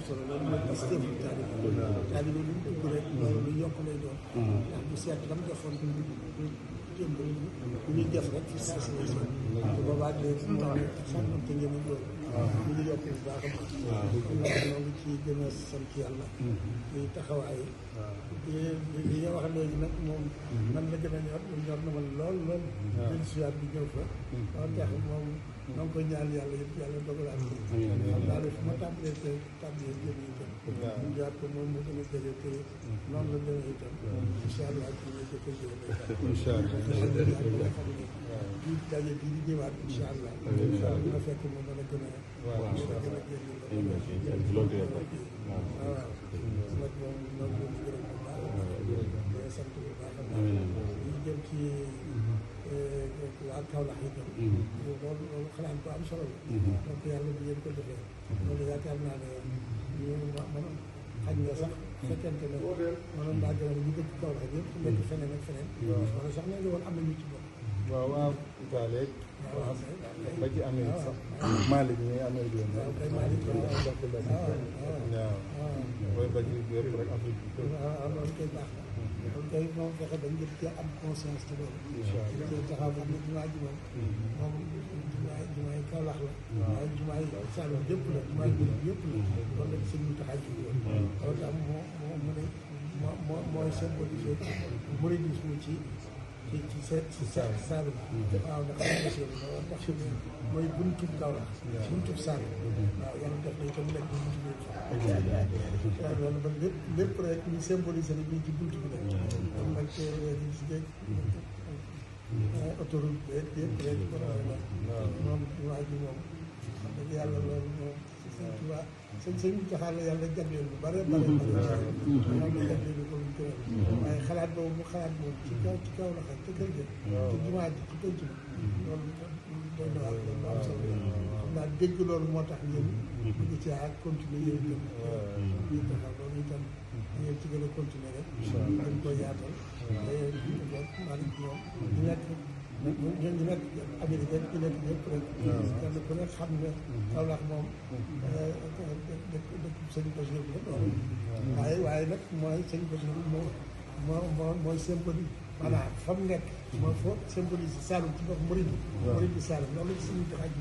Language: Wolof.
solo loolu mooy gis jëfu taalibe lu mu dugg rek loolu lu yokk lay doon ndax bu seet lam defoon démb lu ñuy def rek fi saa si lay doon te boobaa léegi mu tax sàmmante ngeen a loolu ñu ngi yokk bu baax a baax kon nag loolu ci gën a sant yàlla ci taxawaay li nga wax léegi nag moom man la gën a ñor na ma lool lool den siwaat bi ñëw fa wax tax moom maa ngi koy ñaan yàlla yëpp yàlla dogalaat ko xam naa ne fu ma tàmbalee te tàmbalee jëm itam ñu jaar ko moom mu gën a jege te noonu la demee itam incha allah ci ñu jëkk jëge incha allah xam ne di daje bi di ñëwaat incha allah dina fekk mu mën a gën a waaw nag moom noonu la ñu gërëm bu baax a baax sant bu baax a baax ñu jëm ci waa Kaolack itam loolu xalaat bu am solo la donc yàlla bi ngeen ko defee loolu yaakaar naa ne ñu man xañ na sax fekkente ne mënoon naa gën a ñu dëkk Kaolack yëpp su nekk feneen ak feneen wala sax ne woon am na ñu ci bopp waaw waaw Italie ba ci Amérique sax Malick ñi Amérique yoon waaw ba ci yëpp rek Afrique waaw loolu koy baax na loolu koy moom fexe ba ngir cee am conscience te loolu cee taxaw xam ne jumaa ji moom jumaay Kaolack la waaye jumaay Saloum yëpp la jumaay yëpp la loolu la sëñ bi taxaw ji woon loolu tax mu ne mooy symbolisé mouridisme ci Saloum waaw ndax mooy buntub Kaolack buntub Saloum waaw yàlla def na itam nekk buntu bi waaw loolu ba lépp rek ñu symbolisé la ñu ci buntu bi nag am nag di si dégg autoroute beeg yëpp rek moom waa ji moom wax dëgg yàlla loolu moom sëñ bi taxaar la yàlla jagleel bu bare bare yàlla jagleel ko lu gën waaye xalaat boobu mu xalaat boobu ci kaw la xam te kër gi ci jumaa ji ci penc bi loolu doy na waar loolu am solo xam naa dégg loolu moo tax ngeen bëgg ci ak continuer yéen itam ñu taxaw loolu itam ngeen ci gën a continuer rek gën ko yaatal Malick moom ñu nekk Amérique rek ñu nekk ñëpp rek kenn ku nekk xam ne Kaolack moom dëkk sëñ Bachir la loolu waaye nag mooy sëñ Bachir mooy symbole maanaam fa mu nekk mooy foo symbolise Saloum ci bopp Mouride Saloum loolu la suñu taxaaj